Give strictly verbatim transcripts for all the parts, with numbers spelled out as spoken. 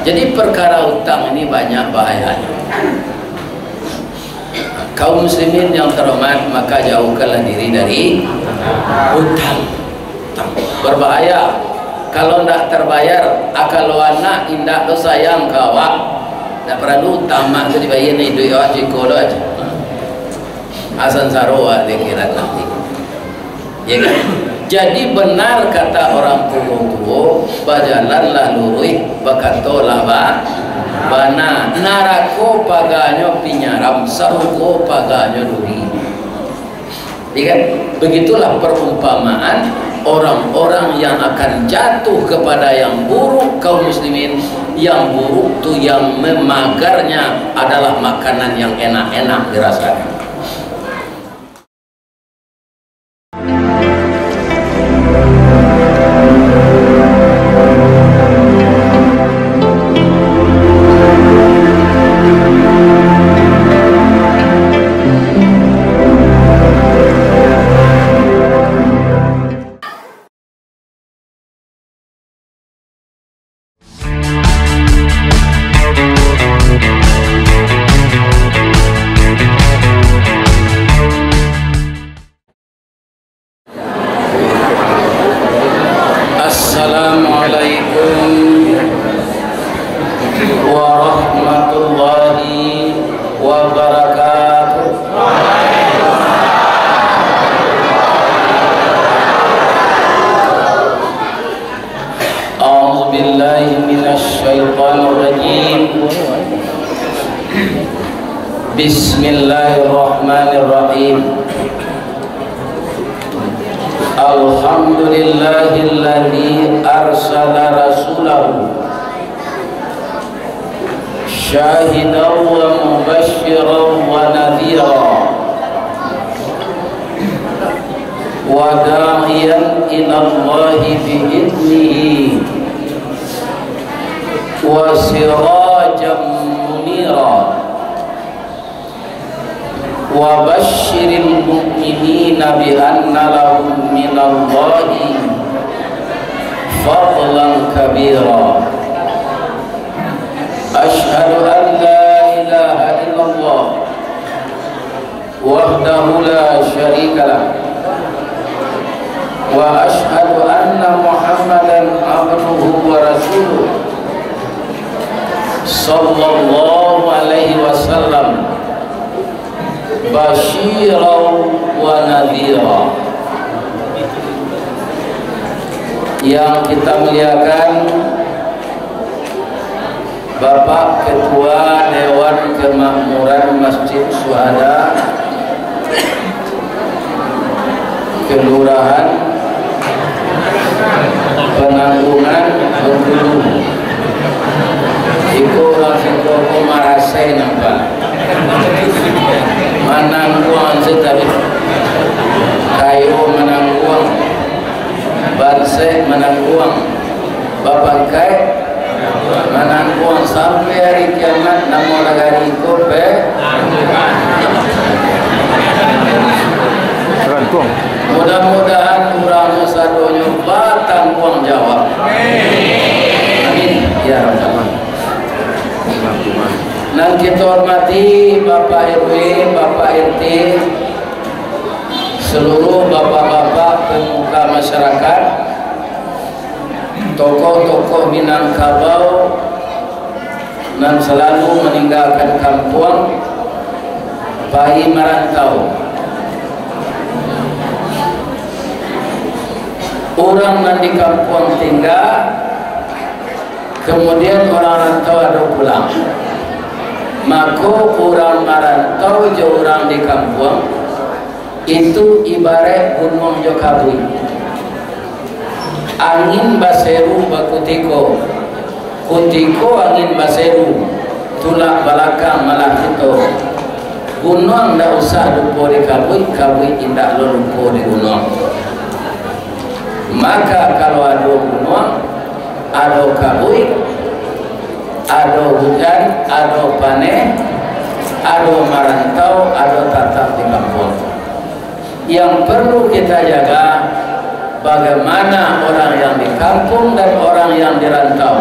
Jadi, perkara utang ini banyak bahayanya. Kaum muslimin yang terhormat, maka jauhkanlah diri dari utang. Utang berbahaya. Kalau ndak terbayar, a kalau anak indak lo sayang ka awak, ndak paralu utang, mak tu dibayar ni, duit awak siko lo aja. Asan saro awak di akhirat nanti. Ya kan? Jadi, benar kata orang tuo-tuo, "Bajalanlah luruih, bakatolah ba-, bana. Narako paganyo pinyaram, sarugo paganyo duri." Ya kan? Begitulah perumpamaan orang-orang yang akan jatuh kepada yang buruk, kaum muslimin. Yang buruk tu, yang memagarnya adalah makanan yang enak-enak dirasakan. Assalamualaikum warahmatullahi wabarakatuh. أعوذ بالله من الشيطان الرجيم. بسم الله الرحمن الرحيم. الحمد لله الذي أرسل رسوله شاهدا ومبشرا ونذيرا وداعيا إلى الله بإذنه وسراجا منيرا. وبشر المؤمنين بأن لهم من الله فضلا كبيرا. أشهد أن لا إله إلا الله وحده لا شريك له، وأشهد أن محمدا عبده ورسوله، صلى الله عليه وسلم، بشيرا ونذيرا. Yang kita muliakan, Bapak Ketua Dewan Kemakmuran Masjid Syuhada, Kelurahan Penanggungan, Bengkulu. Iko urang siko ko marasai nampak. Manangguang se tadi. Kayo manangguang. Bansaik manangguang. Bapangkaik manangguang sampai hari kiamat, namo nagari ko pe-, Rantuang. Mudah-mudahan urang sadonyo batangguang jawab. Amin. Ya Rabbal. Nan kito hormati Bapak R W, Bapak R T, seluruh bapak-bapak pemuka masyarakat, tokoh-tokoh Minangkabau nan salalu maninggakan kampuang, pai marantau. Urang nan di kampuang tingga, kamudian urang rantau ado pulang. Mako, urang marantau jo urang di kampuang, itu ibaraik gunuang jo kabuik. Angin baseru bakutiko, kutiko angin baseru, tulak balakang malah kito. Gunuang ndak usah lupo di kabuik, kabuik indak lo lupo di gunuang. Maka, kalau ado gunuang, ado kabuik, ado hujan, ado paneh, ado marantau, ado tatap di kampuang. Yang perlu kita jaga, bagaimana orang yang di kampung dan orang yang di rantau.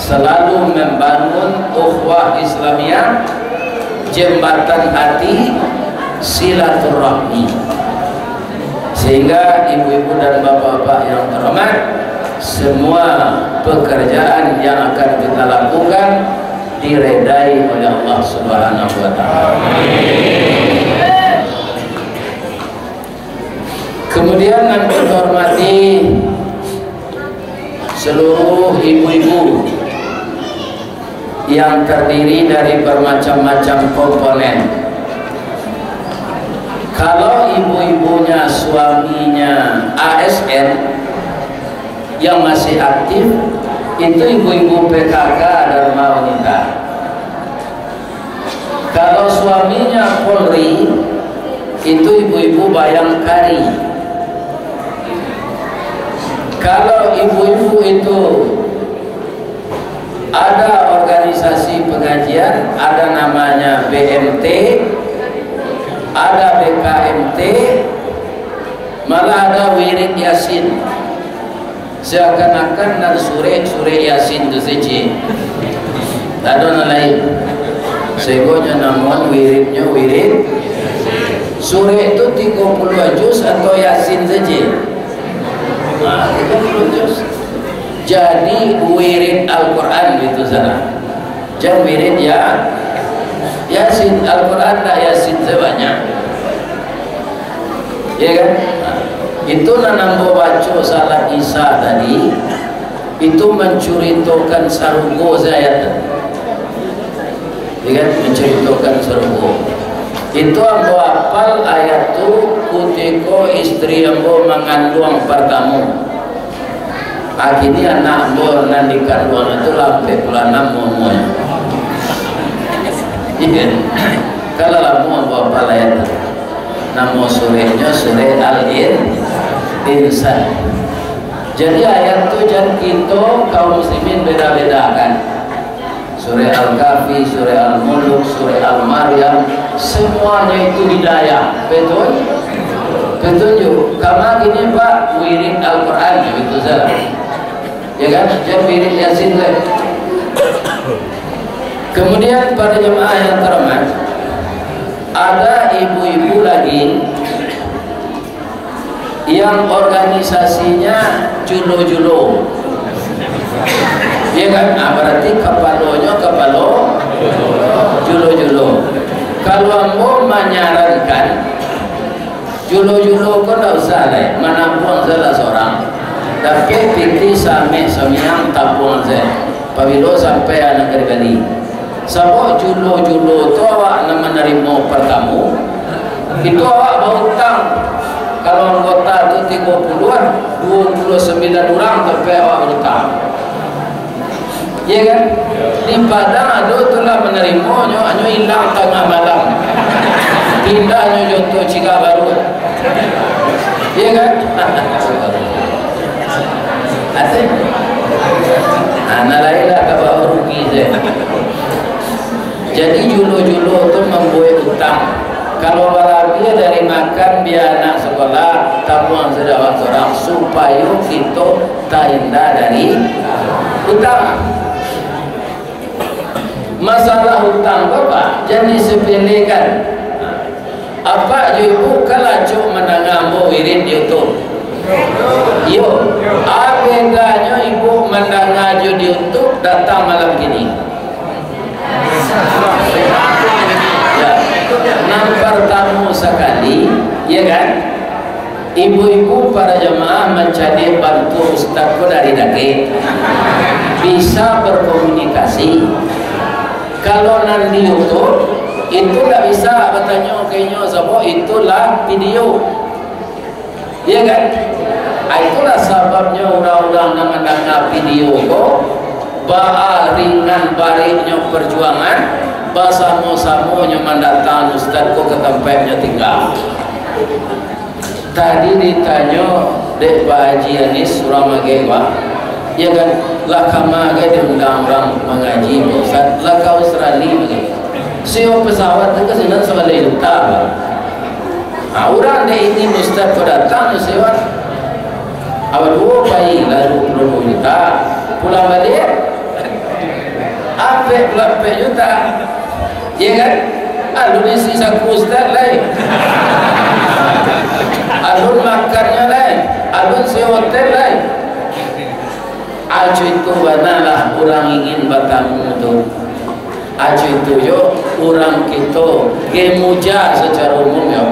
selalu membangun ukhuwah Islamiyah, jembatan hati, silaturahmi. Sehingga ibu-ibu dan bapak-bapak yang terhormat, semua pekerjaan yang akan kita lakukan diredai oleh Allah Subhanahu wa Ta'ala. Kemudian, yang kita hormati seluruh ibu-ibu yang terdiri dari bermacam-macam komponen. Kalau ibu-ibunya suaminya A S N yang masih aktif, itu ibu-ibu P K K, Dharma Wanita. Kalau suaminya Polri, itu ibu-ibu Bayangkari. Kalau ibu-ibu itu ada organisasi pengajian, ada namanya B M T, ada B K M T, malah ada wirid Yasin. Seakan-akan nan surek, surek Yasin tu saja. Tak ada nan lain. Sehingga nyo namuan wiridnyo wirid. Surek tu tigo puluah juz atau Yasin saja? Nah, tigo puluah juz. Jadi, wirid Al-Quran itu salah. Jan wirid ya, Yasin, Al-Quran dak Yasin sabanyak. Ya kan? Nah, itu nan ambo baco salat Isya tadi, itu mencuritokan sarugo se ayat tu. Ya kan? Mencuritokan sarugo. Itu ambo apal ayat tu kutiko istri ambo manganduang partamo. Kini anak ambo nan dikanduang tu lah ampek puluah anam umuanyo. Iya. Kalau lamo ambo apal ayat tu. Namo surehnyo Sureh Al-Insan. Jadi ayat tu jan kito kaum muslimin beda-bedakan. Surah Al-Kahfi, Surah Al-Mulk, Surah Al-Maryam, semuanya itu hidayah. Betul? Petunjuk. Kama kini, Pak, wirid Al-Quran, begitu saja. Ya kan? Jan wirid Yasin saja. Kemudian, para jemaah yang terhormat, ada ibu-ibu lagi yang organisasinya julo-julo. Ya kan? Ah, berarti kapalonyo kapalo julo-julo. Kalau ambo manyarankan, julo-julo ko ndak usah lai, manabuang salah sorang. Tapi pitih sameh samiang tabuang se. Pabilo sampai anak kali-kali. Sabab julo-julo tu awak nan manarimo partamo, itu awak bautang. Kalau anggota tu tigo puluah, duo puluah sambilan urang sampai awak bautang. Iya kan? Di Padang ado tu lah manarimo, nyo, nyo ilang tangah malam. Pindah nyo joto Ciga Baru. Iya kan? Ati. Nah, nan lain lah ka bawa rugi se. Jadi, julo-julo tu mambuek utang. Kalau balabiah dari makan biaya anak sakolah, tabuang sadawat sorang, supayo kito tahinda dari utang. Masalah utang ko, Pak, jan disepelekan. Apak jo ibu kan lah acok mandanga ambo wirid di YouTube. Iyo, a bedanyo ibu mandanga jo di YouTube datang malam kini? Ya. Nan partamo sakali, ya kan? Ibu-ibu para jamaah mancaliak bantuak ustaz ko dari dakek. Bisa berkomunikasi. Kalau nan di YouTube, itu ndak bisa batanyo ka inyo, sabab itulah video. Iya kan? Ah, itulah sababnyo urang-urang nan mandanga video ko, baa ringan bareknyo parjuangan, basamo-samonyo mandatang ustaz ko ka tampaiknyo tingga. Tadi ditanyo dek Pak Haji Anis, urang Magek, Pak. Iya kan? Lah kama gai diundang urang mangaji, Pak Ustaz? Lah ka Australia, Pak. Sewa pesawat tu ka sinan sabaleh juta, Pak. Ha, urang dek ini ustaz ko datang, sewa. Awak duo pai, lah duo puluah juta. Pulang baliak, Lapeh juta. Iya kan? Alun isi saku ustaz lai. Alun makannyo lai. Alun sewa hotel lai. Acu itu banalah urang ingin batamu tu. Acu itu yo urang kito gemuja secara umum yo.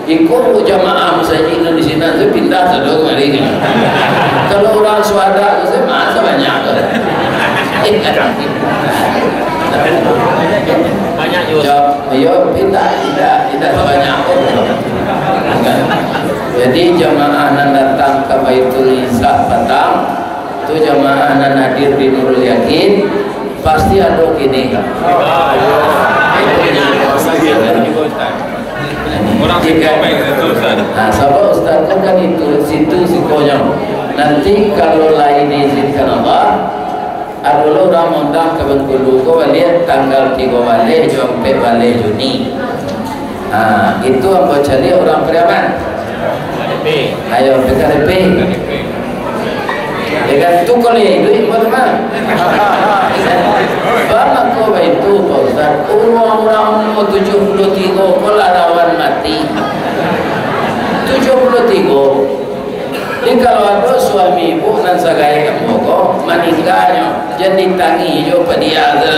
Iko jamaah masajik nan di sinan tu pindah sado kamari. Kalau urang suhada tu, masa banyak tu. Banyak juga. Yo, yo, pindah, tidak, tidak banyak. Jadi, jamaah nan datang ka Baitul Izzah patang, tu jamaah nan hadir di Nurul Yakin, pasti ado kini. Urang siko baik, Ustaz. Nah, sabab Ustaz tu kan itu, situ sikonyo. Nanti kalau lai diizinkan Allah, ado lo urang maundang ka Bengkulu ko baliak tanggal tigo baleh jo ampek baleh Juni. Ha, itu ambo caliak urang Pariaman. Ayo, P K D P. Ya kan, tu kalau ya iduik, buat apa? Bang, aku baitu, Pak Ustaz. Urang-urang umur tujuh puluh tigo ko lah rawan mati. Tujuh puluh tigo. Jadi, kalau ado suami ibu nan sagaek ambo ko, maningganyo, jan ditangih jo padiah tu.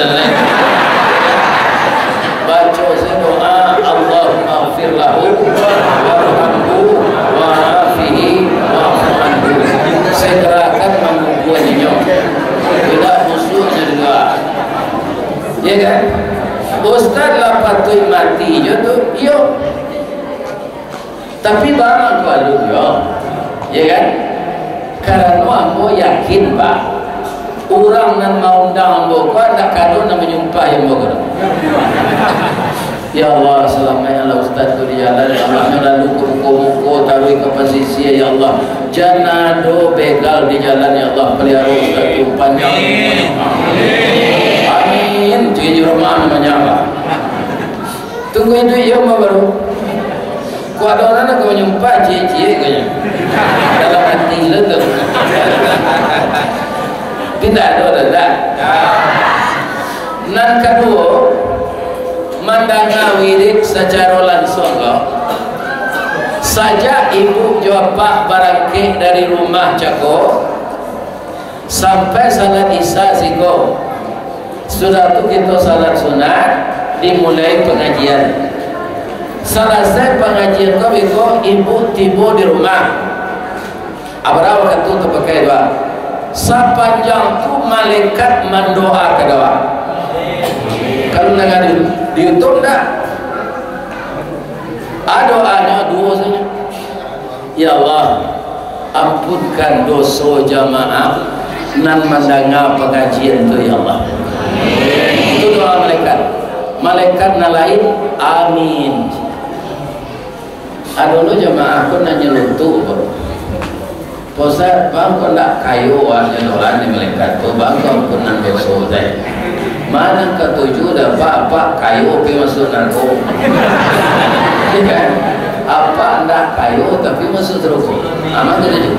Baco se doa, "Allahumma ighfir lahu, warhamhu, wa'afihi, wa'fu anhu." Segerakan mangubur inyo. Tidak musuh juga. Ya kan? Ustaz lah patuik mati jo tu, iyo. Tapi barang tu alun yo, ya kan? Karano ambo yakin, Pak, urang nan maundang ambo ko andak kado nan manyumpah ambo ko. Ya Allah, salamaikkanlah ustaz tu di jalan, ya Allah, nyo lalu ka muko-muko, taruih ka pasisia, ya Allah. Jan ado begal di jalan, ya Allah, paliaro ustaz tu panjang umur. Amin. Cuci rumah namanya apa? Tunggu iduik iyo mah baru. Kok ado urang nak manyumpah ciek-ciek ko nyo. Dalam hati lo tu. Tapi ndak ado dah, dah. Nan kaduo, mandanga wirid sacaro lansuang ko. Sajak ibu jo apak barangkek dari rumah cako, sampai salat Isya siko. Sudah tu kito salat sunat, dimulai pangajian. Salasai pangajian ko biko, ibu tibo di rumah. Abara wakatu tapakai doa. Sapanjang tu malaikat mandoa ka doa. Kalau nanga di, di YouTube ndak? Ado doanyo duo sajo. Ya Allah, ampunkan doso jamaah nan mandanga pangajian tu, ya Allah. Itu doa malaikat. Malaikat nan lain, amin. Ado lo jamaah ko nan nyelotok ko. Pak Ustaz, bang, kok ndak kayo awak nyo doa ni malaikat tu, bang, kok ampunan doso, Ustaz? Mano katuju dapek apak kayo pai masuak narako? Iya kan? Apak ndak kayo tapi masuak surga. Aman tu tuju?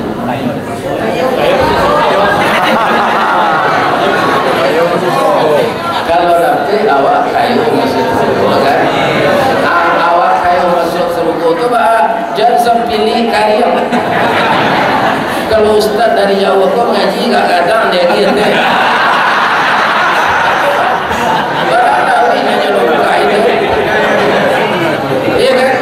Kalau dapek awak kayo masuak surga, kan? A-, awak kayo masuak surga tu, bah, jan sampilih kariang. Kalau ustaz dari Jawa ko ngaji agak gadang dia, dia teh. Barang tahu inyo longkah itu. Iya kan?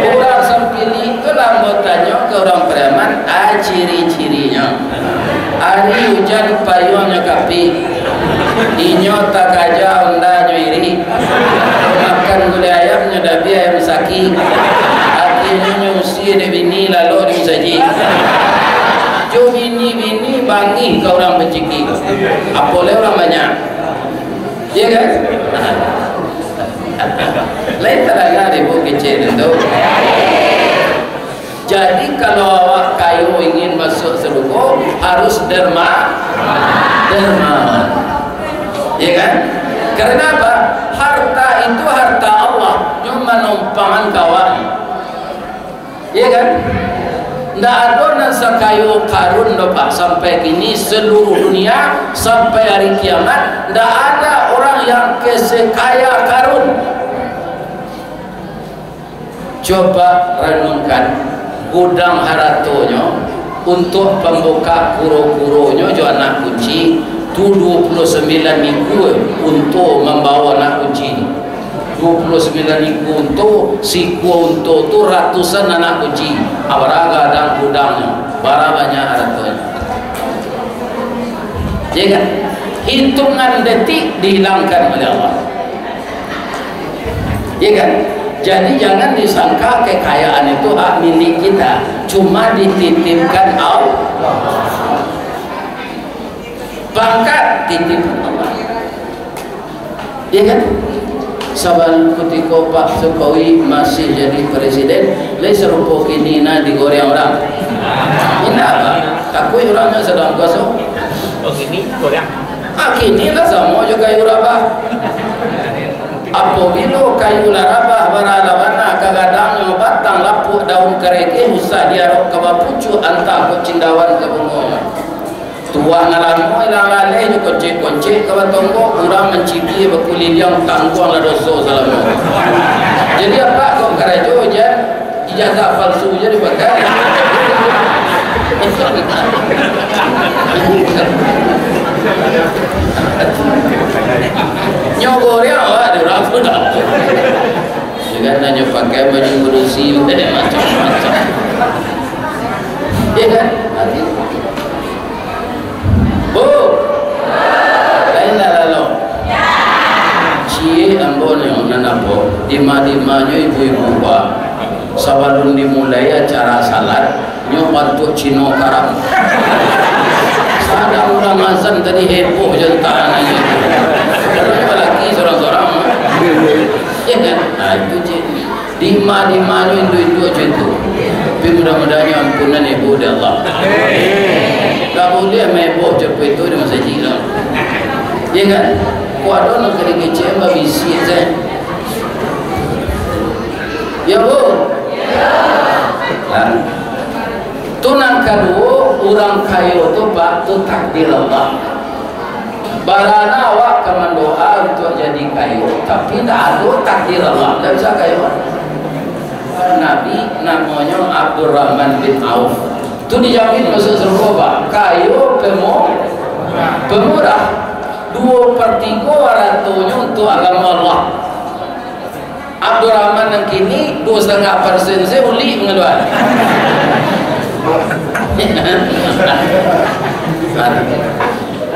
Urang sampilih tu lah mau tanyo ka urang Pariaman, a ciri-cirinyo. Ari ujan payuangnyo kapik. Inyo takaja ondanyo irik. Makan gulai ayam nyo dabiah ayam saki. Atinyo nyo usia dek bini lalok di musajik. Jo bini-bini bangih ka urang bacikik. Apo lai urang banyak. Iya kan? Lain tadanga di bukik kecil tu. Jadi, kalau awak kayo ingin masuak sarugo, harus derma-, dermawan. Ya kan? Karena apa? Harta itu harta Allah, nyo manompangan ka awak. Ya kan? Ndak ado nan sakayo Karun doh, Pak, sampai kini seluruh dunia, sampai hari kiamat, ndak ada orang yang sekaya Karun. Coba ranungkan, gudang haratonyo, untuak pambukak kuro-kuronyo jo anak kunci, tu duo puluah sambilan ikua unto mambawa anak kunci tu. Duo puluah sambilan ikua unto, sikua unto tu ratusan anak kunci. Bara gadang gudangnyo, bara banyak haratonyo. Ya kan? Hitungan detik dihilangkan oleh Allah. Ya kan? Jadi, jangan disangka kekayaan itu hak milik kita, cuma dititipkan Allah. Pangkat titipan Allah. Ya kan? Sabab kutiko Pak Jokowi masih jadi presiden, lai sarupo kini nah digoreang urang. Indak, Pak. Takuik urang nan sadang kuaso. Oh, kini goreang. Ah, kini lah samo jo kayu rabah. Apobilo kayu lah rabah, bara lah bana ka gadangnyo, batang lapuak, daun karekeh, usah diarok ka bapucuak, antah kok cindawan ka bungo. Tuah nan lamo ilang laleh jo koncek-koncek ka batonggok, urang mancibia bakuliliang, tangguanglah doso salamo. Jadi, apak kok karajo jan, ijazah palsu jo dipakai. Nyo goreang awak di urang tu dah. Ya kan, nanyo pakai baju berusi, macam-macam. Ya kan? Hati. Bu, lain lah lalu. Ciek ambo ni, nan apo? Dima-dimanyo ibu-ibu, Pak. Sabalun dimulai acara salat, nyo bantuak Cino karap. Sadang urang azan tadi heboh jo tanah nyo. Kalau nyo balaki sorang-sorang. Ya kan? Nah, itu ciek. Dima-dimanyo induak-induak macam itu. Tapi mudah-mudahan nyo ampunan ibu dek Allah. Tak boleh main boh macam itu di masajid lah. Ya kan? Kok ado nan kali kecek babisi saja. Ya, Bu? Nah. Tu nan kaduo, urang kayo tu, Pak, tu takdir Allah. Barana awak ka mandoa untuak jadi kayo, tapi ndak ado takdir Allah, ndak bisa kayo. Nabi namonyo Abdurrahman bin Auf. Tu dijamin masuak sarugo, Pak. Kayo, pemu-, pemurah. Duo per tigo aratonyo untuak agama Allah. Abdurrahman nan kini, duo satangah persen se ulik mangaluan.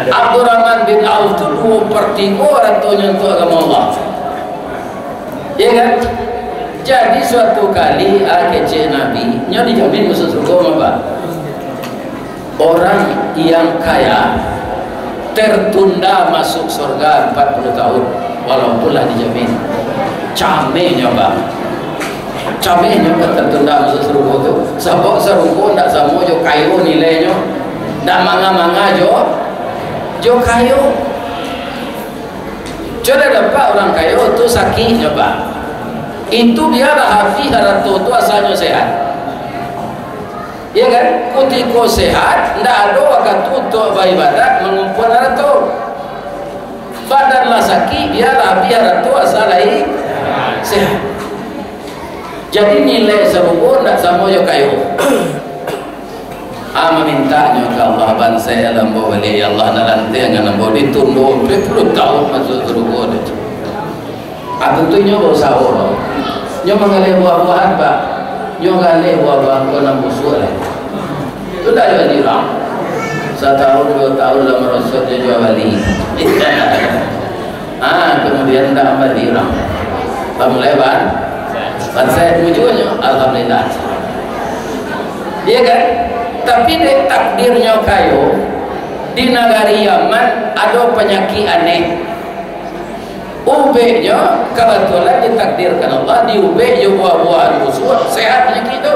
Abdurrahman bin Auf tu duo per tigo aratonyo untuak agama Allah. Ya kan? Jadi, suatu kali, ah, kecek Nabi, nyo dijamin masuak sarugo, Pak. Orang yang kaya tertunda masuk surga empat puluh tahun, walaupun lah dijamin. Camehnyo, Pak. Camehnyo ka tertunda masuk sarugo tu. Sabab sarugo ndak samo jo kayo nilainyo. Ndak manga-manga jo, jo kayo. Sudah dapek urang kayo tu sakiknyo, Pak. Itu bialah habih harato tu asalnyo sehat. Ya kan? Kutiko sehat, ndak ado wakatu untuak baibadat, mangumpul harato. Badan lah sakik, bialah habih harato asal lai sehat. Jadi nilai sarugo ndak samo jo kayo. Ah, mamintaknyo ka Allah, bansaik lah ambo baliak, ya Allah, nak lantiangan ambo, ditundo ampek puluah tahun masuak sarugo tu. Ah, tantu inyo bausaho. Nyo manggaleh buah-buahan, Pak. Nyo galeh buah-buahan ko nan busuak lai. Tu ndak jual jirang. Satahun, duo tahun lah marosot jo jual bali. Ah, kamudian ndak bali urang. Lah mulai ban-, bansaik mujuanyo, alhamdulillah. Iya kan? Tapi dek takdirnyo kayo, di nagari Yaman ado panyakik aneh. Ubeknyo kabatulan ditakdirkan Allah, diubek jo buah-buahan busuak, sehat panyakik tu.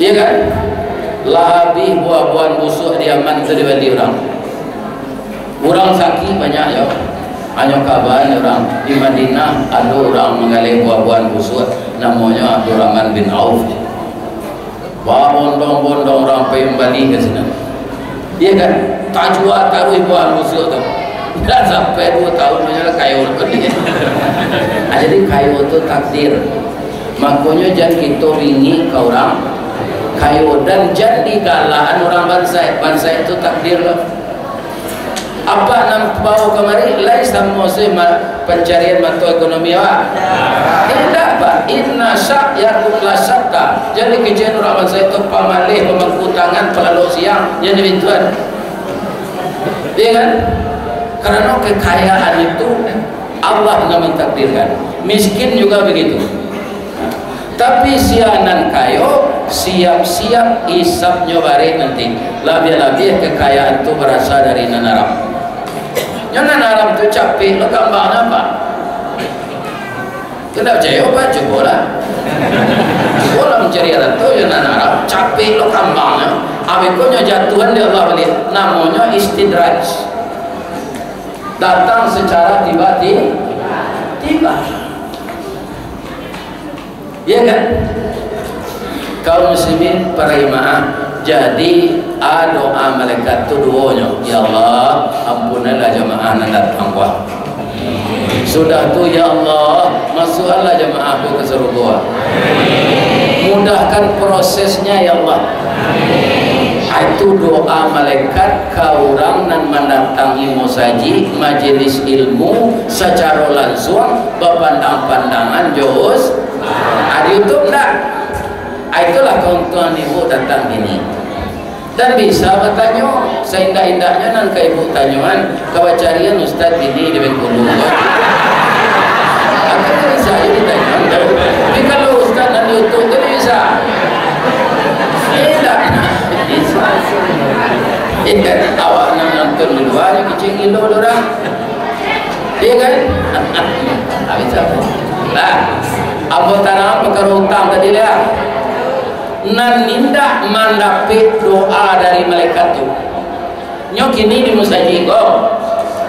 Iya kan? Lah habih buah-buahan busuak di Yaman tu dibali urang. Urang sakik banyak yo. Hanyo kaba urang di Madinah ado urang manggaleh buah-buahan busuak, namonyo Abdurrahman bin Auf. Babondong-bondong urang pai mambali ka sinan. Iyo kan? Tajua taruih buah busuak tu. Dah sampai duo tahun, banyak lah kayo. Ah, jadi kayo tu takdir. Makonyo jan kito bingik ka urang kayo, dan jan digalakan urang bansaik. Bansaik tu takdir lah. Apak nan bao kamari, lai samo se ma-, pancarian mato ekonomi awak? Indak, Pak. Inna sa'yakum lasyatta. Jadi, kecek urang bansaik tu pamaleh, pamangku tangan, palalok siang, jan di pintuan. Iyo kan? Karano kekayaan itu Allah nan mantakdirkan. Miskin juga begitu. Tapi sia nan kayo, siap-siap isapnyo barek nanti. Labiah-labiah kekayaan tu barasa dari nan haram. Nyo nan haram tu capek lo kambangnyo, Pak. Kau ndak picayo, Pak? Cubolah. Cubolah mancari harato jo nan haram, capek lo kambangnyo. Abih ko nyo jatuahan dek Allah baliak. Namonyo istidraj. Datang secara tiba-ti-, tiba. Iya kan? Kaum muslimin, para jemaah, jadi, a, doa malaikat tu duonyo, "Ya Allah, ampunanlah jamaah nan datang ko." Sudah tu, "Ya Allah, masuakkanlah jamaah ko ka sarugo." Mudahkan prosesnya, ya Allah. Itu doa malaikat ka urang nan mandatangi musajik, majelis ilmu, sacaro lansuang, bapandang-pandangan jo us-, ah, di YouTube ndak? Ah, itulah keuntungan ibu datang kini. Dan bisa batanyo, saindak-indaknyo nan ka ibu tanyoan, ka bacarian ustaz kini di Bengkulu. Akan bisa aja ditanyo. Tapi kalau ustaz nan di YouTube tu bisa. Indak. Bisa. Indak. Awak nan nonton di lua ni kicik gilo dorang. Iya kan? Habis siapa? Nah, ambo tarang pakaro utang tadi lah. Nan indak mandapek doa dari malaikat tu. Nyo kini di musajik ko.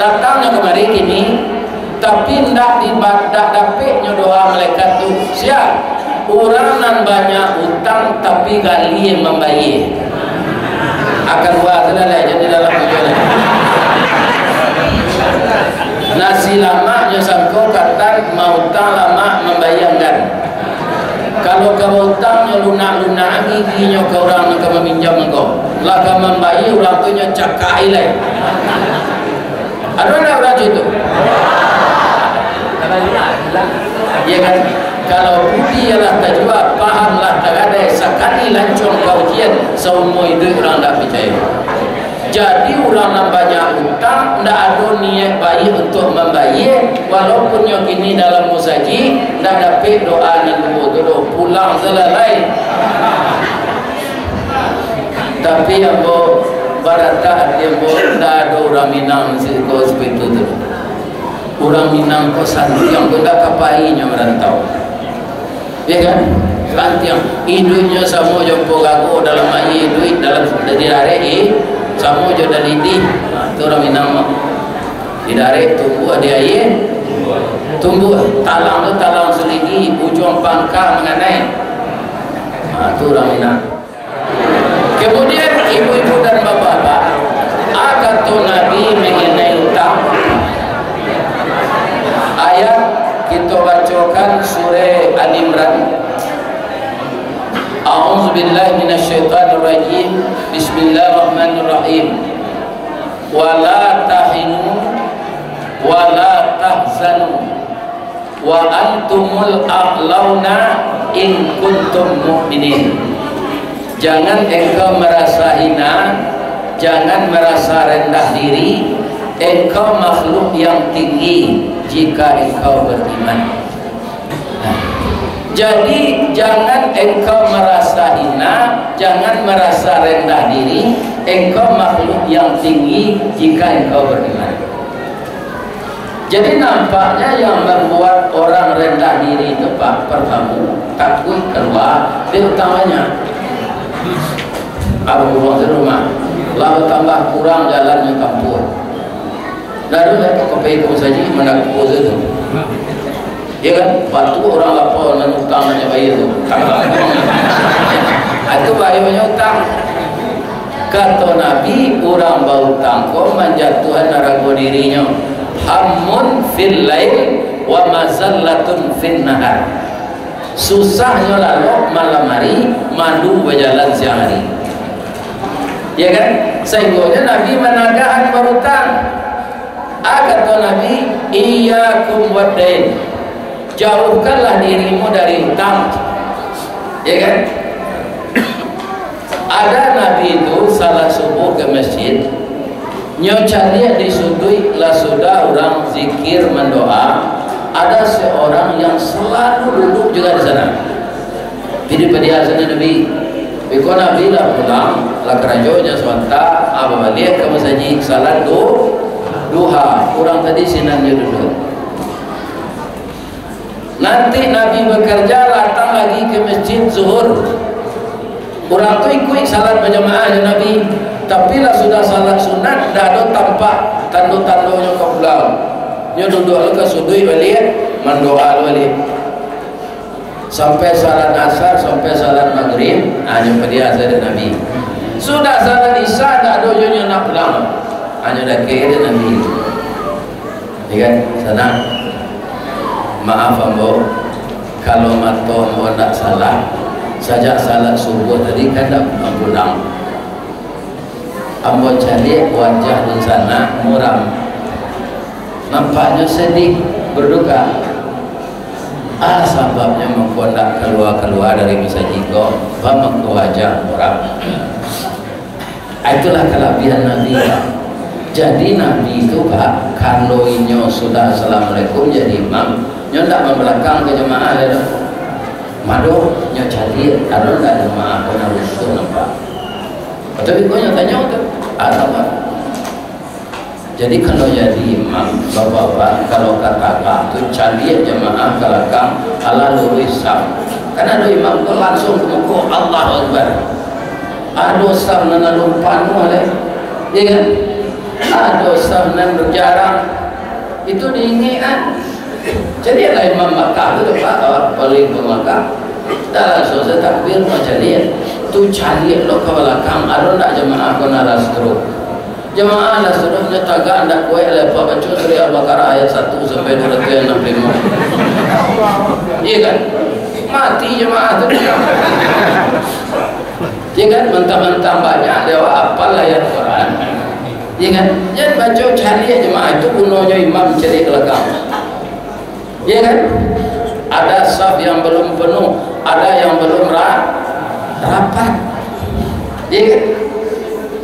Datang nyo kamari kini, tapi ndak diba-, ndak dapek nyo doa malaikat tu. Sia? Urang nan banyak utang tapi galie mambayie. Akan buah tu lah, jadi dalam tujuan. Nasi lamak nyo sangko katan, mautang lamak mambayie anggan. Kalau ka bautang nyo lunak-lunak giginyo ka urang nan ka maminjam ko. Lah ka mambayie urang tu nyo cakak ilai. Ado ndak urang cako tu? Iya kan? Kalau budi lah tajua, paham lah tagadai, sakali lancuang ka ujian, saumua iduik urang ndak picayo. Jadi, urang nan banyak utang, ndak ado niaik baiak untuak mambayie, walaupun nyo kini dalam musajik, ndak dapek doa nan duo tu doh, pulang salalai. Tapi ambo barata ati ambo, ndak ado urang Minang siko sapitu tu. Urang Minang ko santiang, ko ndak ka pai nyo marantau. Ya kan? Santiang. Iduiknyo samo jo ampo gago dalam aia iduik, dalam didarek, eh, samo jo dalidih. Ha, tu urang Minang mah. Didarek tumbuah, di aia tumbuah. Talang tu talang suligi, ujuang pangka manganai. Ha, tu urang Minang. Kemudian, ibu-ibu dan bapak-bapak, a, kato Nabi mengenai utang. Ayat kito bacokan surah Al Imran. A'udzubillahi minasyaitonirrajim. Bismillahirrahmanirrahim. Wala tahinu wala tahzanu wa antumul a'launa in kuntum mu'minin. Jangan engkau merasa hina, jangan merasa rendah diri, engkau makhluk yang tinggi jika engkau beriman. Jadi, jangan engkau merasa hina, jangan merasa rendah diri, engkau makhluk yang tinggi jika engkau beriman. Jadi, nampaknya yang membuat orang rendah diri itu, Pak, pertama, takut keluar, dia utang banyak. Abang rumah tu rumah, lah bertambah kurang jalannya kampung. Lalu lah tu ka pai ka musajik, manakua tu. Ya kan? Batu orang lapau nan utang nan nyo bayar tu. Itu bahayonyo utang. Kato Nabi, urang bautang ko manjatuahan harago dirinyo. Hammun fil lail wa mazallatun fin nahar. Susahnyo lalok malam hari, malu bajalan siang hari. Ya kan? Sahinggonyo Nabi managahan barutang. Ah, kato Nabi, "Iyyakum waddain." Jauhkanlah dirimu dari utang. Ya kan? Ada Nabi itu salat subuh ke masjid, nyo caliak di suduik lah sudah urang zikir mandoa, ada seorang yang selalu duduk juga di sana. Jadi padiasan Nabi. Beko Nabi lah pulang, lah karajo nyo sabanta, ah, babaliak ka masajik, salat du-, duha. Urang tadi sinan nyo duduak. Nanti Nabi bakarja, datang lagi ka masjid zuhur. Urang tu ikuik salat bajamaah jo Nabi. Tapi lah sudah salat sunat, dak ado tampak tando-tandonyo ka pulang. Nyo duduak ka suduik baliak, mandoa baliak. Sampai salat asar, sampai salat magrib, hanyo padiasan dek Nabi. Sudah salat isya, dak ado jo nyo nak pulang. Hanyo dakek dek Nabi. Ya kan? Sanang. Maaf ambo, kalau mato ambo ndak salah, sajak salat subuh tadi kan ndak pulang-pulang. Ambo caliak wajah dunsanak muram. Nampaknyo sedih, berduka. Ah, sababnyo mangko ndak kalua-kalua dari masajik ko, baa mangko wajah muram. Ah, itulah kalabihan Nabi, Pak. Jadi Nabi tu, Pak, kalau inyo sudah assalamualaikum jadi imam, nyo ndak mambalakang ka jamaah lai doh. Mado nyo caliak, ado ndak jamaah ko nan rusuah nampak. Tapi kok nyo tanyo tu, ado, Pak. Jadi, kalau jadi imam, bapak-bapak, kalau ka tagak tu, caliak jamaah ka balakang, alah luruih saf. Kan ado imam tu langsung ka muko, Allahu Akbar. Ado saf nan alun panuah lai, ya kan? Ado saf nan jarang. Itu diingek-an. Caliaklah imam Makkah tu, Pak, paling ka Makkah. Dah langsung sajo takbir, macaliak. Tu caliak lo ka balakang, ado ndak jamaah ko nan lah stroke. Jamaah lah sudah nyo tagak, ndak kuaik lai, Pak, baco Surah Al-Baqarah ayat satu sampai dua ratus enam puluh lima. Iya kan? Mati jamaah tu. Iya kan? Mantang-mantang banyak dia apal ayat Quran. Iya kan? Jan baco, caliak jamaah tu, gunonyo imam caliak ka balakang. Iya kan? Ada saf yang belum penuh, ada yang belum ra-, rapat. Iya kan?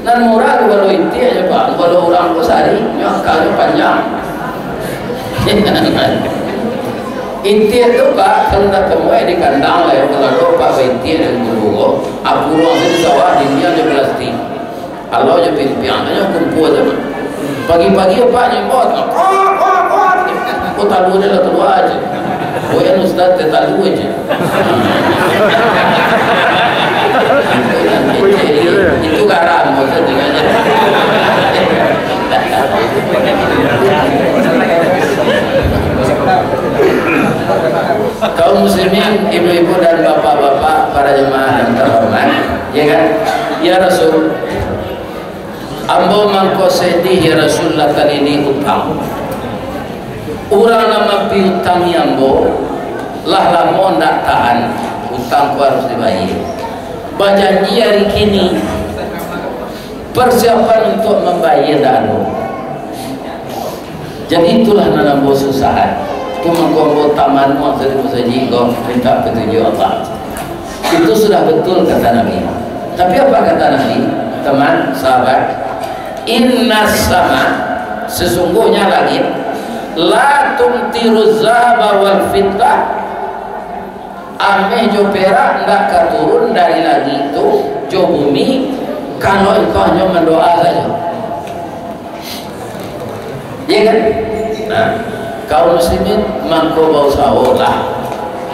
Nan murah tu kalau itiak aja, Pak. Kalau urang ko sari, nyo akalnyo panjang. Itiak tu, Pak, kalau ndak tamuai di kandang lah, kalau ado, Pak, baitiak dengan guru ko, aku ruang sini sawah, dinding aja plastik. Kalau jo pimpiang, tanyo kumpua sajo. Pagi-pagi, Pak, nyimbau, kuak, kuak, kuak. Oh, talua dia lah kalua aja. Oh, ya, Ustaz, teh talua aja. Itu garam, maksud dengannya. Kaum muslimin, ibu-ibu dan bapak-bapak, para jemaah yang terhormat, ya kan? Ya Rasul, ambo mangko sedih, ya Rasul, lah talilik utang. Urang nan mampiutangi ambo, lah lamo ndak tahan, utang ko harus dibayia. Bajanji hari kini, persiapan untuk mambayia ndak ado. Jadi itulah nan ambo susahan. Tu mangko ambo tamanuang dari musajik ko minta petunjuk Allah. Itu sudah betul kata Nabi. Tapi apa kata Nabi? Teman, sahabat, "Innas sama, sesungguhnya langit, la tumtiruz zahaba wal fiddah, ameh jo perak ndak ka turun dari langik tu, jo bumi, kalau engkau hanyo mandoa sajo." Iya kan? Nah, kaum muslimin mangko bausaholah.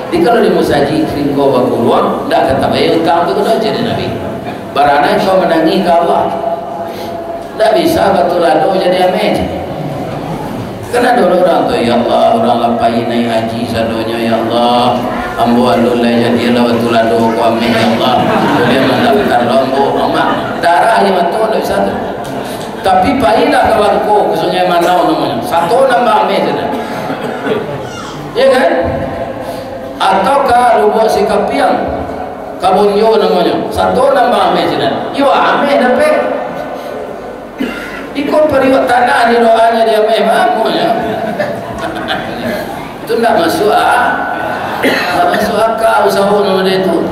Jadi kalau di musajik tingko bakuruang, ndak ka tabayia utang tu, kena jadi Nabi. Barana engkau manangih ka Allah. Ndak bisa batulado jadi ameh. Kan ado urang tu, "Ya Allah, urang lah pai naiak haji sadonyo, ya Allah. Ambo alun lai jadilah batulado ko ameh, ya Allah. Buliah mandaftar lo ambo, amak. Darah di mato ndak bisa tu. Tapi pailah ka Bangko, ka Sungai Manau namonyo. Sato nambah ameh sudah. Ya kan? Atau ka Lubuak Sikapiang, ka Bonjo namonyo. Sato nambah ameh sudah. Iyo ameh dapek. Iko pariwak tanah di doanyo di ameh mamonyo. Itu ndak masuk ah. Ndak masuk akal usaho namo dia tu.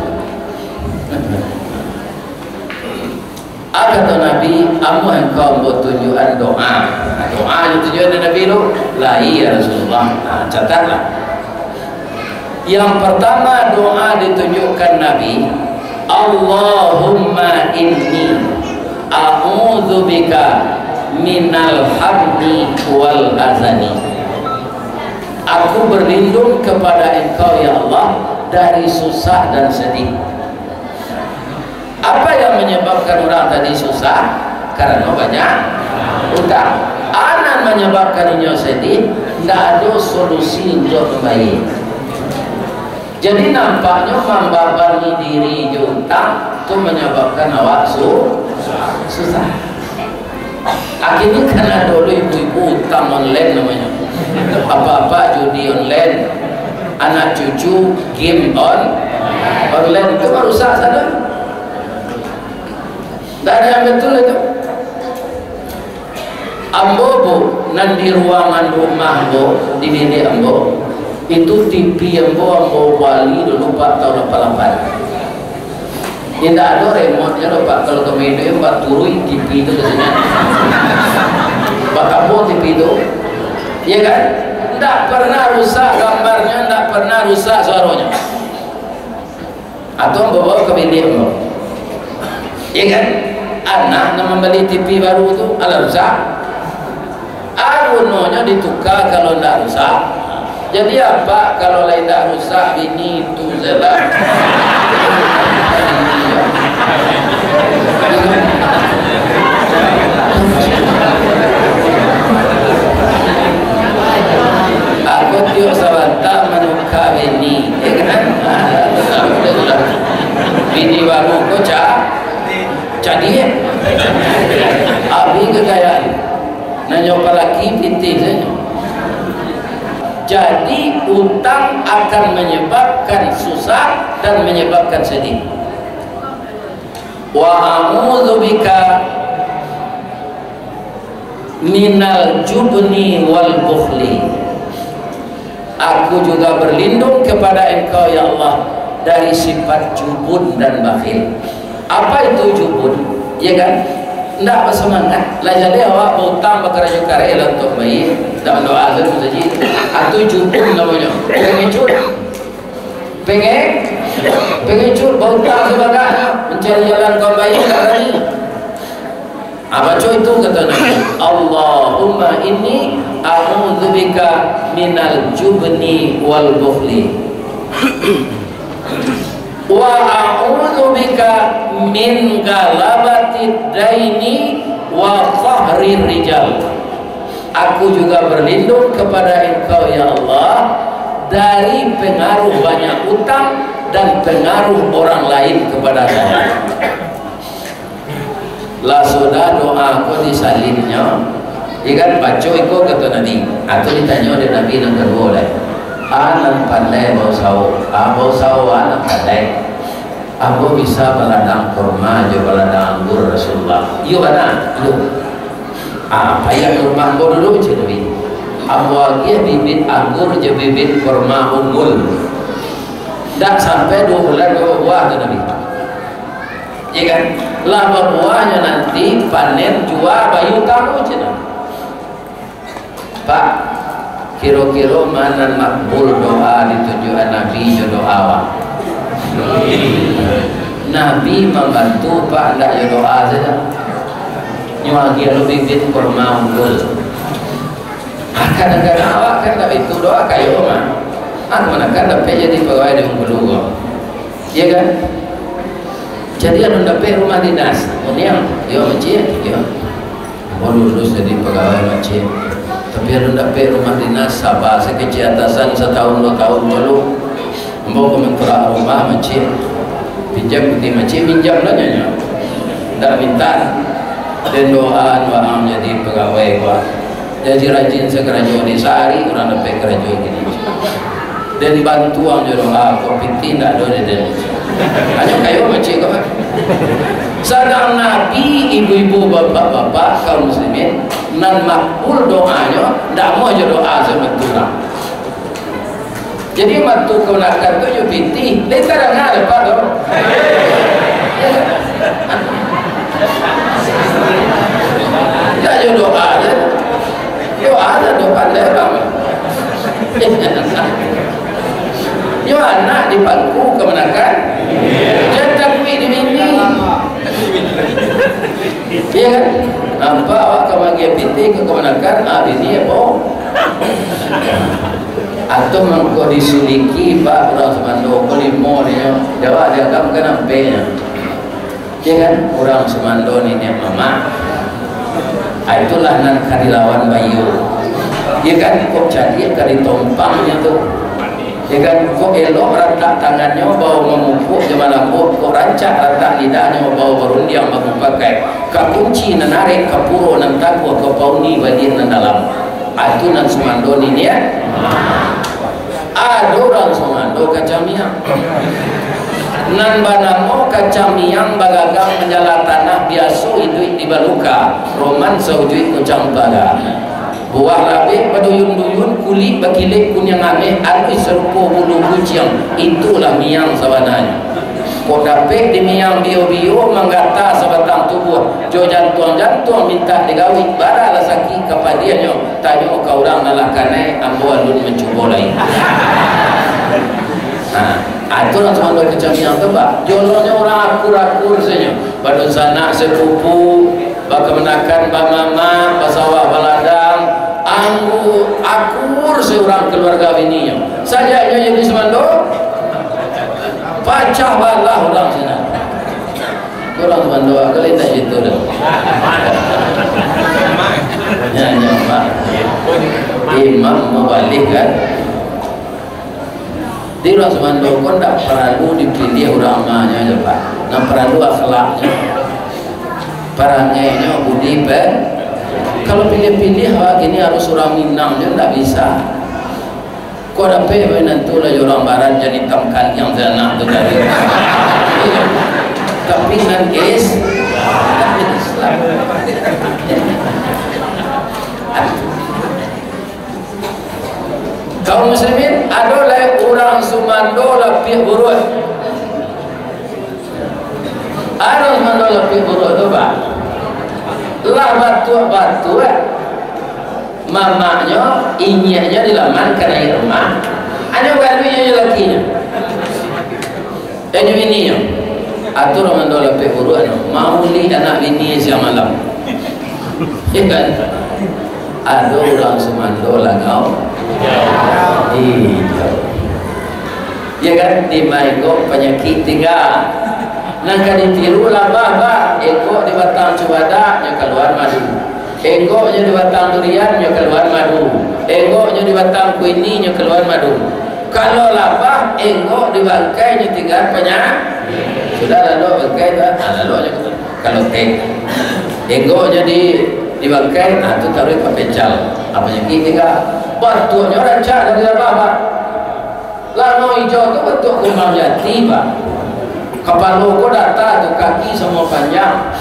Ah, kato Nabi, "Amuah engkau ambo tunjuakan doa." Nah, doa ditunjuakan Nabi tu, "Lai, ya Rasulullah." Nah, catatlah. Yang pertama doa ditunjuakan Nabi, "Allahumma inni a'udzubika minal hammi wal hazani." Aku berlindung kepada Engkau, ya Allah, dari susah dan sedih. Apa yang menyebabkan urang tadi susah? Karano banyak utang. A nan manyababkan inyo sedih, ndak ado solusi untuak mambayia. Jadi, nampaknyo mambabani diri jo utang tu manyababkan awak su-, susah. Akhirnyo kan ado lo ibu-ibu utang online namonyo. Apak-apak judi online, anak cucu game on-, online, itu marusak sadonyo. Ndak ado yang betul itu. Ambo, Bu, nan di ruangan rumah ambo, di bilik ambo, itu T V ambo, ambo bali dulu, Pak, tahun lapan lapan. Indak ado remote-nyo doh, Pak. Kalau kami itu, Pak, turuik T V tu ka siko. Batapo T V tu? Iya kan? Ndak pernah rusak gambarnyo, ndak pernah rusak suaronyo. Atau bawa ka bilik ambo. Iya kan? Anak nan mambali T V baru tu, alah rusak. A gunonyo dituka kalau ndak rusak? Jadi apa kalau lai ndak rusak, bini tu salah? Aku tiok sabanta manuka bini, ya kan? Bini baru ko ca-, cadiak. Abih kekayaan. Nanyo palaki pitih sajo. Jadi, utang akan menyebabkan susah dan menyebabkan sedih. Wa a'udzubika minal jubni wal bukhli. Aku juga berlindung kepada Engkau, ya Allah, dari sifat jubun dan bakhil. Apa itu jubun? Ya kan? Ndak basamangat. Lah jaleh awak bautang, bakarajo kareh lah untuak bayia, ndak mandoa tu sajo. Itu jubun namonyo. Pengecut. Penge-, pengecut, bautang sabagainya, mancari jalan ka bayia, ndak barani. Ah, baco itu, kato Nabi, "Allahumma inni a'udzubika minal jubni wal bukhli. Wa a'udzubika min galabatid daini wa qahrir rijal." Aku juga berlindung kepada Engkau, ya Allah, dari pengaruh banyak utang dan pengaruh orang lain kepada saya. Lah sudah doa ko disalinnyo, ikan baco iko kato Nabi. Atau ditanyo dek Nabi nan kaduo lai. A nan pandai bausaho, a bausaho a nan pandai. Ambo bisa baladang kurma jo baladang anggur, Rasulullah. Iyo bana, iyo. A, paiak ka rumah ambo dulu, cek Nabi. Ambo agiah bibit anggur jo bibit kurma unggul. Ndak sampai duo bulan, duo buah tu Nabi. Iya kan? Lah babuahnyo nanti panen jua bayu tamu, cina. Pak, kiro-kiro ma nan makbul doa ditunjuakan Nabi jo doa awak? Nabi mambantu, Pak, ndak jo doa sajo. Nyo agiah lo bibit kurma unggul. Ah, kadang-kadang awak kan ndak itu doa kayo mah. Ah, kamanakan dapek jadi pagawai di Bengkulu ko. Iya kan? Jadi alun dapek rumah dinas. Uniang, yo, Encik, yo. Oh, lulus jadi pagawai, Encik. Tapi alun dapek rumah dinas, saba sakecek atasan satahun duo tahun dulu. Ambo ka manturak rumah masjid, pinjam pitih masjid, pinjam lah nyo. Ndak mintak. Den doa, doa manjadi pagawai ko, jadi rajin sakarajo di sahari, urang dapek karajo kini. Den bantuang jo doa, ko pitih ndak ado di den. Hanyo kayo masjid ko, Pak. Sadang Nabi, ibu-ibu, bapak-bapak, kaum muslimin, nan makbul doanyo, ndak amuah jo doa sabantuak. Jadi, mantu kamanakan tu jo pitih, lai tadanga dek Apak tu. Indak jo doa se. Doa se doa pandai urang. Yo anak di pangku kamanakan. Jan takuik di bini. Iyo kan? Nampak awak ka maagiah pitih ka kamanakan, ah, bini apo? Atau mangko disuliki, Pak, urang sumando ko limo ninyo. Jawab dianggap kan ampenyo. Iyo kan? Urang sumando niniak mamak. Ah, itulah nan ka dilawan baiyo. Iyo kan? Kok cadiak ka ditompangnyo tu. Iyo kan? Kok elok ratak tangannyo, bao mamupuk jo malambuik, kok rancak ratak lidahnyo, bao barundiang bamupakai. Ka kunci nan arek, ka puro nan taguah, ka pauni baliak nan dalam. Ah, itu nan sumando niniak. Ado urang sumando kacang miang. Nan banamo kacang miang bagagang manjala tanah, biaso iduik di baluka, roman saujuik kucang paga. Buah rabeh baduyun-duyun, kulik bakilek kuniang ameh, aluih sarupo bulu kuciang, itulah miang sabananyo. Kok dapek di miang bio-bio, manggata sabatang tubuah, jo jantuang-jantuang mintak digawik, baralah sakik kapadiahnyo, tanyo ka urang nan lah kanai, ambo alun mancubo lai. Nah, itulah sumando kacang miang tu, Pak. Jolonyo urang akur-akur sajo, badunsanak sapupu, bakamanakan, bamamak, basawah, baladang, anggu, akur saurang kaluarga bininyo. Sajak inyo jadi sumando, pacah balah urang sinan. Urang sumando, kalau indak itu dah. Ya, nyaman. Imam mabalih kan. Di urang sumando ko ndak paralu dipiliah ulamanyo se, Pak. Nan paralu akhlaknyo, parangainyo, budi pe-, kalau piliah-piliah, Pak, kini harus urang Minang se ndak bisa. Kok dapek bae nan tu lah jo urang barat, jan itam kaliang se anak tu tadi. Tapi nan is-, Islam. Kaum muslimin, ado lai urang sumando lapiak buruak. Ado sumando lapiak buruak tu, Pak. Lah batuak-batuak mamaknyo, inyiaknyo di laman kanai rumah. Anyo gaduah inyo jo lakinyo. Eh, jo bininyo. Atur mandua lapeh buruak tu. Mauli anak bini siang malam. Ya kan? Ado urang sumando langau. Iya. Ya kan? Di maengkok panyakik tingga. Nan ka ditiru labah, bah. Engkok di batang cubadak, nyo kaluar madu. Enggoknyo di batang durian, nyo kaluan madu. Enggoknyo di batang kuini, nyo kaluan madu. Kalau labah, enggok di bangkai, nyo tinggaan panyakik. Sudah lalok bangkai tu, ah, laloknyo ka, ka loteng. Enggoknyo di, di bangkai, ah, tu taruih ka pencal. Ah, panyakik tingga. Batuaknyo rancak dari labah, bah. Lanau ijo tu batuak kumbang jati, bah. Kapalo ko data tu, kaki samo panjang.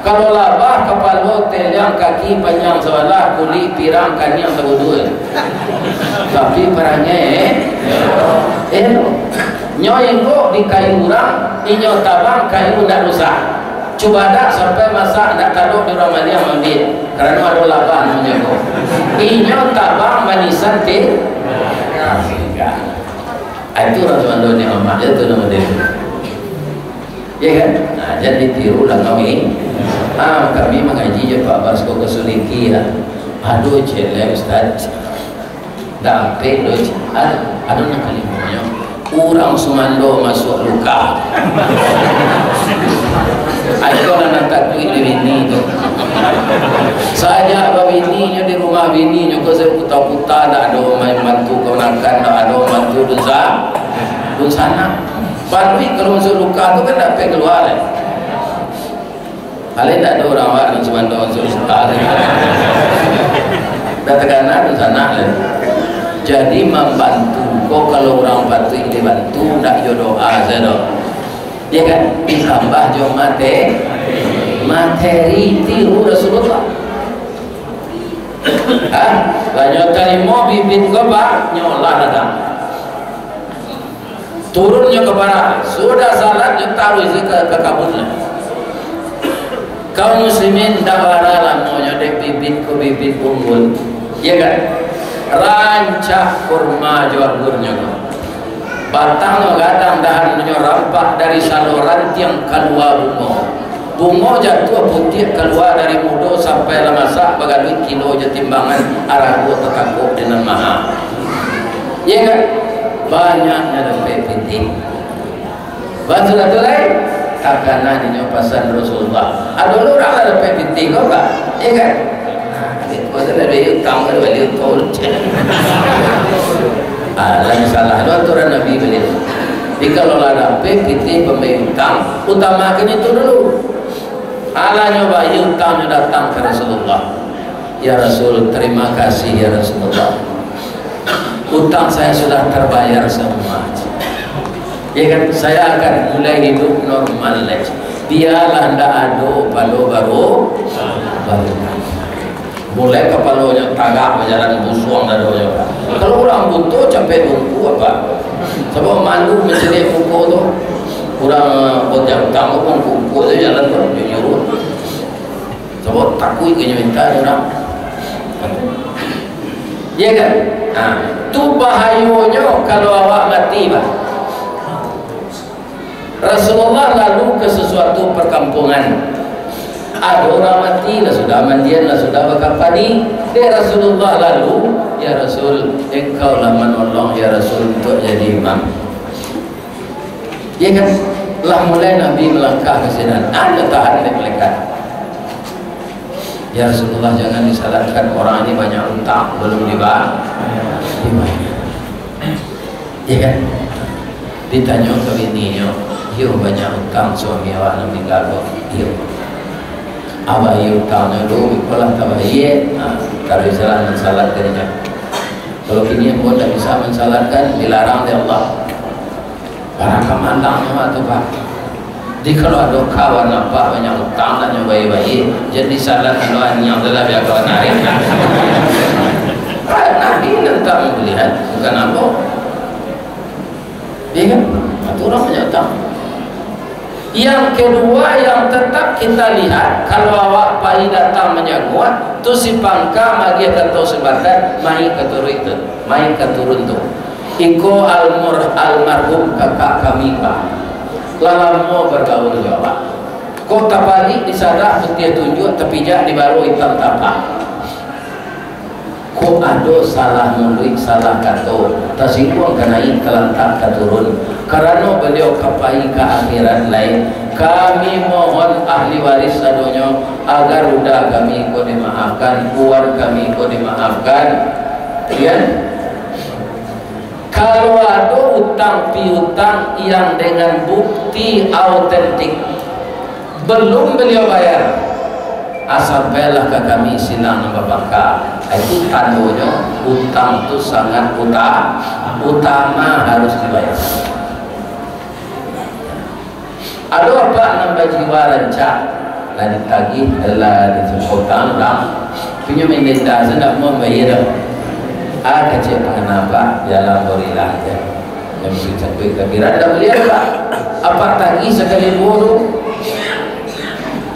Kalau labah, kapalo teliang, kaki panjang sabalah, kulik pirang, kaniang sabudual. Tapi parangai, eh, elok. Nyo enggok di kayu urang, inyo tabang kayu ndak rusak. Cubadak sampai masak, ndak talok di urang maliang maambiak. Karano ado labah namonyo ko. Inyo tabang manisan ti-, Ah, itu urang sumando ni amak je tu namo dia. Ya kan? Nah, jan ditiru lah kami. Ah, kami mangaji je Pak Basko ka Suliki lah. Aduh, cek lah, Ustaz. Dapek doh, cek. Aduh, aduh, nak kalimonyo. Urang sumando masuak luka. Aiko nan takuik di bini tu. Sajak babininyo di rumah bininyo ko, sayo puta-puta, ndak ado main bantu kamanakan, ndak ado bantu dunsa-, Sanak. Baluik kalau masuak luka tu kan dak pai kalua lai. Paling dak ado urang awak nan sumando masuak luka lai. Dah takana tu sanak lai. Jadi mambantu ko kalau urang patuik dibantu, dak jo doa sajo. Ya kan? Ditambah jo mate-, materi tiru Rasulullah. Ah, lah nyo tarimo bibit ko, Pak, nyo olah ladang. Turun nyo ka parak, sudah salat nyo taruih se ka, ka kabun lah. Kaum muslimin, dak bara lamonyo dek bibit ko bibit unggul, ya kan? Rancak kurma jo anggurnyo ko. Batangnyo gadang, dahannyo rampak, dari salo rantiang kalua bungo. Bungo jatuah putiak kalua dari mudo sampai lah masak, bagaduik kilo jo timbangan, arago tatakok di nan maha. Iya kan? Banyaknyo dapek pitih. Batua-tua lai, takana dinyo pasan Rasulullah. Ado urang lah dapek pitih ko, Pak. Iya kan? Nah, itu pasal ado utang, ado bali utang. Alah, salah tu aturan Nabi baliau. Jadi, kalau lah dapek pitih pambayia utang, utamakan itu dulu. Alah nyo bayia utang, nyo datang ka Rasulullah. "Ya Rasul, terima kasih ya Rasulullah. Utang saya sudah terbayar semua. Ya kan, saya akan mulai hidup normal lagi. Biarlah ndak ado palo baru, baru." Mulai kapalonyo tagak bajalan, busuang dadonyo. Kalau urang buto capek bungkuk, Pak. Sabab malu mancaliak muko tu. Urang, eh, bautang tu bungkuk-bungkuk sajo jalan tu, jujur. Sabab takuik ka inyo minta urang. Ya kan? Nah, tu bahayonyo kalau awak mati, Pak. Rasulullah lalu ke sesuatu perkampungan. Ado urang mati, lah sudah mandian, lah sudah bakapani. Dek Rasulullah lalu, "Ya Rasul, engkau lah manolong, ya Rasul, untuk jadi imam." Ya kan? Lah mulai Nabi melangkah ke sinan. Ado tahan dek malaikat. "Ya Rasulullah, jangan disalahkan, orang ini banyak utang, belum diba-, dibayar." Ya kan? Ditanyo ka bininyo, "Iyo, banyak utang suami awak nan maninggal ko?" "Iyo." "Abah, iyo utangnyo dulu, iko lah tabayia." Nah, taruih salah nan salah darinya. Kalau kini ambo ndak bisa mansalatkan, dilarang dek Allah. Barang ka mandang nyo tu, Pak. Jadi, kalau ado kawan nampak banyak utang, ndak nyo bayia-bayia, jan disalat kalau aniang tu lah, biar kawan narik. Nabi nan tak melihat, bukan ambo. Iya kan? Nah, tu urang banyak utang. Yang kedua, yang tetap kita lihat, kalau awak pai datang manyaguak, tu si pangka magiah kato sabatang, mai ka turun tu, mai ka turun tu. Iko almur-, almarhum kakak kami, Pak. Lah lamo bagaul jo awak. Kok tapalik disadak putiah tunjuak, tapijak di baro itam tapak. Kok ado salah muluik, salah kato, tasingguang ka naiak, talantak ka turun. Karano baliau ka pai ka akhirat lai, kami mohon ahli waris sadonyo, agar uda kami ko dimaafkan, puan kami ko dimaafkan. Iyo. Kalau ado utang piutang yang dengan bukti autentik, belum baliau bayar, ah, sampailah ka kami silang nan bapangka. Itu tandonyo utang tu sangat uta-, utama, harus dibayar. Ado apak nan bajiwa rancak, lah ditagih, lah disumpo utang urang, tapi inyo mandenda se ndak mau mambayia doh. Ah, kecek pangana apak, bialah ambo rila se. Yang masuik-suik ka kiro ndak buliah, Pak. Apak tagih sakali duo tu,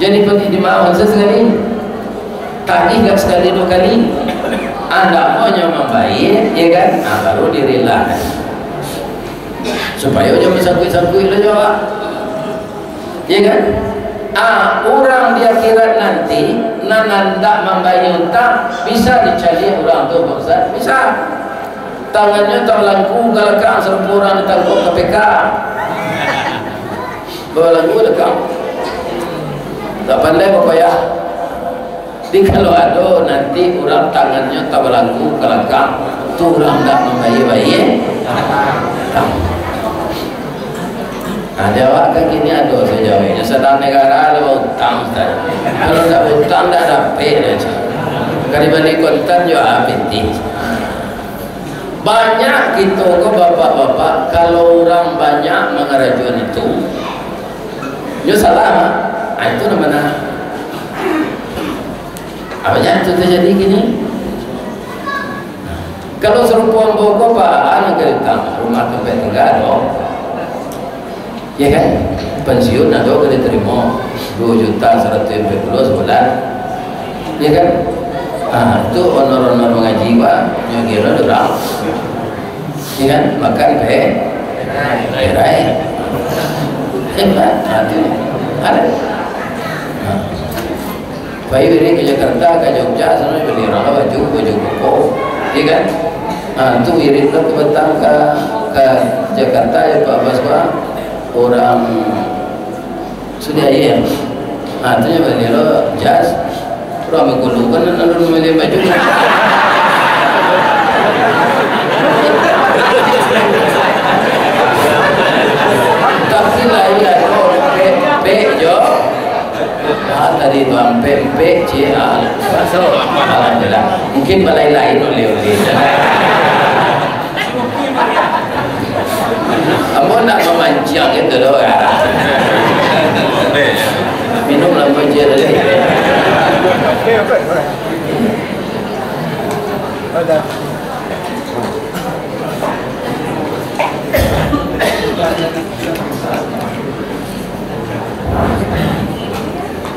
jadi pagih dimaafan sakali. Tagih ka sakali duo kali. Ah, ndak mau nyo mambayia, ya kan? Ah, baru dirilakan. Supayo jan basakuik-sakuik lah jo awak. Ya kan? Ah, urang di akhirat nanti, nan andak mambayia utang, bisa dicaliak urang tu, Pak Ustaz. Bisa. Tangannyo tabalangku ka lakang, sarupo urang ditangkok K P K. Babalangku ka lakang. Ndak pandai bapayah. Jadi, kalau ado nanti urang tangannyo tabalangku ka lakang, tu urang ndak mambayia-bayia. Nah, di awak kan kini ado sajo, sadang negara lah bautang, Ustaz. Kalau ndak bautang, ndak dapek doh, cik. Kali bali kontan jo habis. Banyak kito ko bapak-bapak, kalau urang banyak mangarajoan itu, nyo salah, ah, itu nan bana. Apo nan itu tajadi kini? Kalau sarupo ambo ko, Pak, anu, ka utang rumah tampek tingga tu. Ya kan? Pensiun ado ka ditarimo duo juta saratuih ampek puluah sabulan. Ya kan? Ah, tu honor-honor mangaji, Pak, nyo kiro urang. Ya kan? Makan pe-, perai. Hebat, ah, tu. Ado. Ah. Pai wirid ka Jakarta, ka Jogja, sano bali urang baju, baju koko, iya kan? Ha, tu wirid lo ka Batam, ka, ka Jakarta, ya, Pak Abbas, Pak. Urang sudah, iya. Ha, tu nyo bali lo jas. Urang Bengkulu kan nan alun mambali baju. Tapi lain ado, pek, pek jo. Ah, tadi tu ampek-ampek, cik. Ah. Alhamdulillah. Mungkin balain-lain ulih-ulih. Ambo nak mamanciang gitu doh, ya. Minum lah, ambo cik tadi.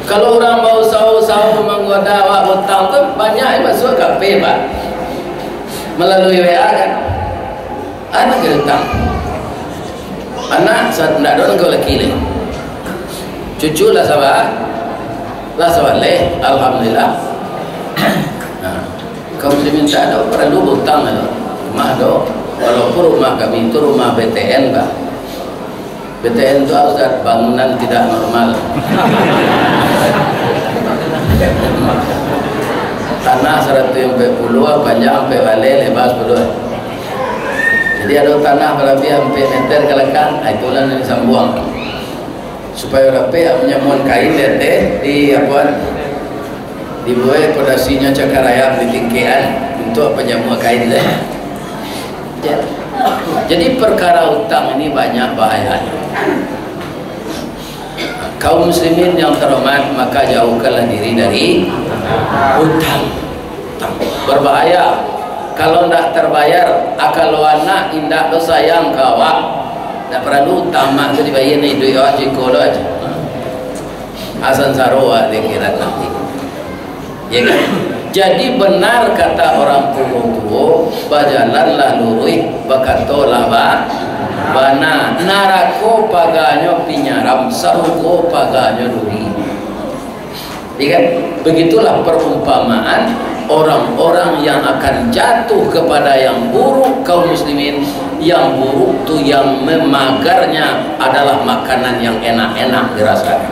Kalau urang bausaho-usaho manggoda awak utang tu, banyak yang masuak ka P, Pak. Malalui W A kan. Anak ka utang. Anak sa-, ndak ado nan ka laki lai. Cucu lah saba-, lah sabaleh, alhamdulillah. Nah, kaum muslimin tak ado paralu bautang ado. Rumah ado, walaupun rumah kami tu rumah B T N, Pak. B T N tu, Ustaz, bangunan tidak normal. Tanah saratuih ampek puluah, panjang ampek baleh, leba sapuluah. Jadi, ado tanah balabiah ampek meter ka lakang, ah, itulah nan disambuang. Supayo dapek manyamuan kain di ateh, di apoan, dibuek pondasinyo cakar ayam, ditingkekan untuak panyamua kain teh. Ya. Jadi, perkara utang ini banyak bahayanya. Kaum muslimin yang terhormat, maka jauhkanlah diri dari utang. Utang berbahaya. Kalau ndak terbayar, a kalau anak indak lo sayang ka awak, ndak paralu utang, mak tu dibayia iduik awak siko lo aja. Asan saro awak di akhirat nanti. Ya kan? Jadi, benar kata orang tuo-tuo, "Bajalanlah luruih, bakatolah ba-, bana. Narako paganyo pinyaram, sarugo paganyo duri." Ya kan? Begitulah perumpamaan orang-orang yang akan jatuh kepada yang buruk, kaum muslimin. Yang buruk tu, yang memagarnya adalah makanan yang enak-enak dirasakan.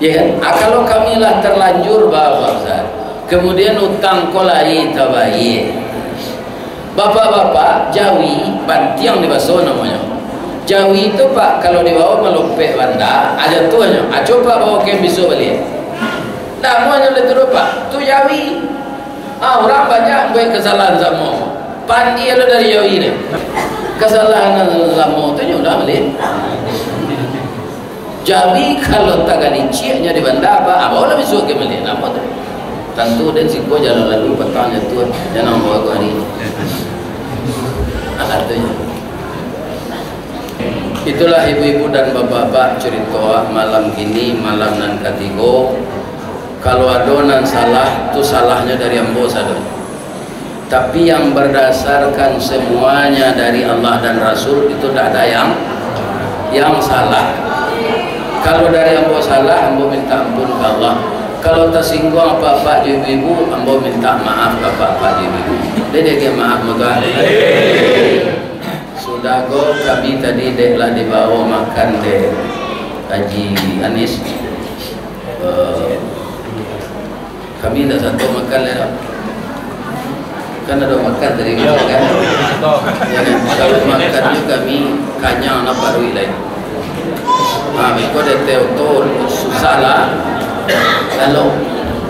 Ya kan? Ah, kalau kami lah terlanjur, Bapak Ustaz, kemudian utang ko lai tabayia. Bapak-bapak, jawi, bantiang di baso namonyo. Jawi tu, Pak, kalau dibawo malopek banda, aja tu hanyo. Aco, Pak, bawo ka bisuak baliak. Ndak amuah nyo lai tu doh, Pak. Tu jawi. Ah, urang banyak buek kasalahan samo. Pandia lo dari jawi tu. Kasalahan nan lamo tu nyo ulang baliak. Jawi kalau tagaliciaknyo di banda, Pak, ah, bawolah bisuak ka baliak. Napa tu? Tantu den siko jalan lalu, patang jatuah, jangan bawa ko hari. Ah, tu nyo. Itulah ibu-ibu dan bapak-bapak, curito malam kini, malam nan katigo. Kalau ado nan salah, tu salahnyo dari ambo sadonyo. Tapi yang berdasarkan semuanya dari Allah dan Rasul, itu ndak ada yang, yang salah. Kalau dari ambo salah, ambo minta ampun ka Allah. Kalau tasingguang apak-apak jo ibu-ibu, ambo minta maaf ka apak-apak jo ibu-ibu. Dek, dek, maaf, moga. Sudah ko, kami tadi dek lah dibawo makan dek Haji Anis. Eh, kami indak sato makan lai doh. Kan ado makan tadi, kan? Ya kan? Kalau makan tu kami kanyang lah paruik lai. Ha, beko dek oto susah lah. Kalau,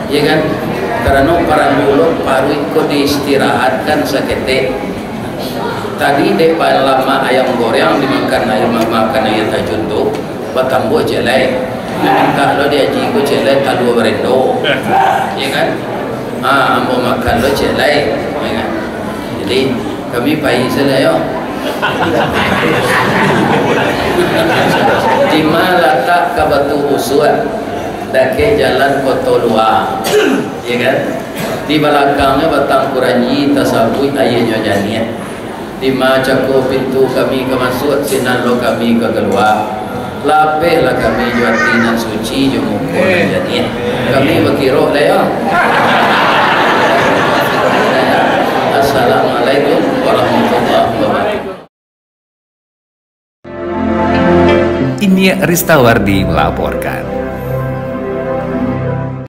ya kan? Karano paralu lo paruik ko diistirahatkan saketek. Tadi dek balamak ayam goreng dimakan air, makan air tajun tu, batambuah ciek lai. Mintak lo di aji ko ciek lai talua barendo. Ya kan? Ha, ambo makan lo ciek lai. Ya kan? Jadi, kami pai sajo yo. Di ma latak ka Batu Usuak, dakek jalan Koto Lua. Ya kan? Di balakangnyo batang kuranji tasabuik aianyo janiah. Di ma cako pintu kami ka masuak, sinan lo kami ka kalua. Lapehlah kami jo ati nan suci, jo muko nan janiah. Kami bakirok lah yo. Assalamualaikum warahmatullahi wabarakatuh. Iniak Ristawardi melaporkan.